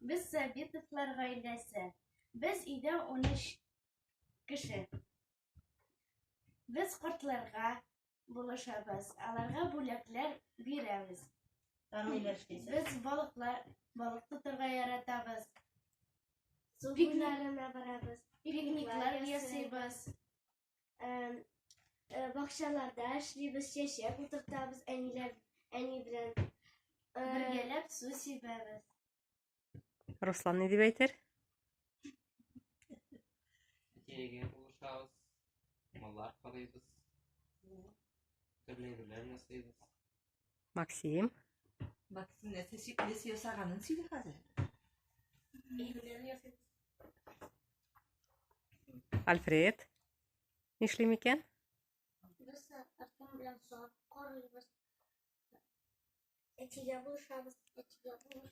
Без Сабитовлар гаиләсе. Без өйдә 13 кеше. Без картларга булышабыз, аларга бүләкләр бирәбез. Без балыклар, балык тотарга яратабыз. Су буйларына барабыз. Пикниклар ясыйбыз. Бакчаларда эшлибез, чәчәк утыртабыз әниләр, әни белән. Бергәләп су сибәбез. Руслан ни дип әйтер? Әтиегә булышабыз, маллар карыйбыз, төрле әйберләр ясыйбыз. Максим. Максим нәрсә нәрсә ясаганын сөйли хәзер. Әйберләр ясыйбыз. Альфред. Нишли микән? Без Артем белән сап карыйбыз. Әтигә булышабыз, әтигә булышабыз.